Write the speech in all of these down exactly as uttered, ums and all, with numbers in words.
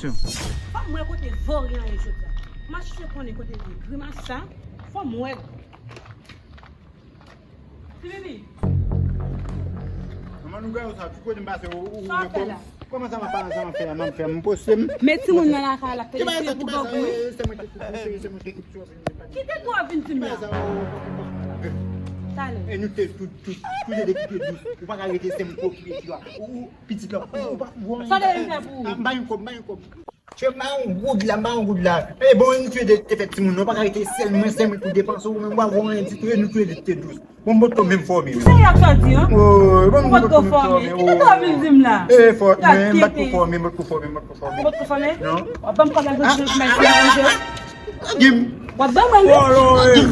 Fò m wè kote voryen an ye jodi a. M a chèche konnen kote l ye. Grimas sa, fò m wè. Ti Bibi. Manman nou gade sa, tout kote m pase, ou, ou, ou, sa w ap fè la? Kòman sa m ap fè, sa m ap fè, m ap fè, m poste m. Men timoun nan lakay la, ki bagay sa, ki bagay sa, eh, se mwen ki kout, se mwen ki kout, se mwen ki kout. Kite tou ap vin di m la. Talè. E nou te tout, tout, tout de kite dous. Ou pa ka rete se m ki okipe ti a. Ou, ou, pitit la. Ou, ou pa, ou, sa w te vin fè pou ou? Ah, m pa yon kòb, m pa yon kòb. Chè, m pa yon goud la, m pa yon goud la. E bon, nou tou de te fè timoun, nou pa ka rete sèl mwen, sèl mwen pou depanse, ou menm w ap wè anyen ditou, e nou tou de te dous. Bon, m pot ko menm fòme. Ou serye ak sa w di, an? Oh, bon, m pot ko fòme. Kite tou ap vin di m la. E fòt, men m pot ko fòme, m pot ko fòme, m pot ko fòme. Ou pot ko fòme? Non. W ap ban m kòb la, jodi a, pou m al fè manje. Gim. W ap ban mwen. Vòlò, eh.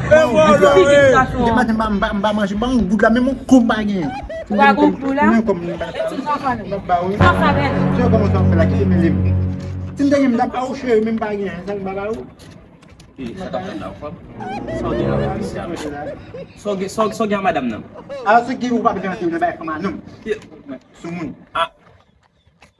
Eh, vòlò, eh. Depi maten, m pa, m pa, m pa manje, m pa yon goud la, menm yon kob m pa genyen. Ou pa gon klou la? Mwen kòm mwen pa. E ti sa fè? M pa ba ou. Sa fè? Ti kòman sa fè la? Ki te mele m? Si m te gen, m t ap ba ou cheri, men m pa genyen. Sa m pa ba ou? Eh, sa t ap fèt la, ou fòm? Sa w gen avèk misye a? Sa w gen, sa w, sa w gen a madanm nan? A, se ki ou pa vle antre nan bagay fanm a nonm. Soumoun. Ah.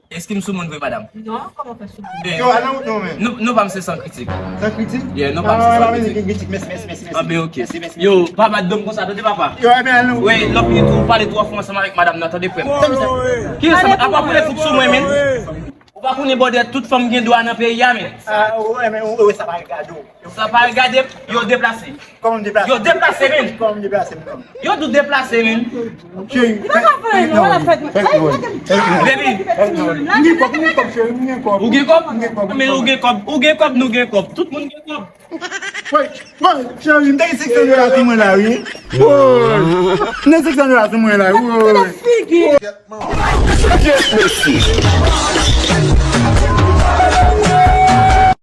Èske m soumoun vre, madanm? Non, kòman fè soumoun? Eh, yo, al nan wout nou, men. Nou, nou pa m se san kritik. San kritik? Yeah, nou pa m se san kritik. Mèsi, mèsi, mèsi. Anben, ok. Mèsi, mèsi. Yo, pa bat do m konsa, tande, papa. Yo, ebyen, al nan wout nou. Wi, lòt minit ou pale twò fò ansanm avèk madanm nan, tande, frè m. Sa m sa? Apa pou lè fouk sou mwen, men? Ou pa konnen bòdè tout fanm gen dwa nan peyi a, men. Ah, ou, ebyen, ou, ou, sa pa regade w. Sa pa regade, yo deplase. Kòman m deplase? Yo deplase, men. Kòman m deplase, men? Yo tou deplase, men. Cheri, fè, fè, non, fè, fè, fè, fè, baby. M gen kòb, m gen kòb, cheri, m gen kòb. Ou gen kòb? M gen kòb. Men ou gen kòb, ou gen kòb, nou gen kòb. Tout moun gen kòb. Woy, woy, cheri, m te gen senk san dola sou mwen la, wi. Woy. M te gen senk san dola sou mwen la, woy. Figi. Kèt, mesye.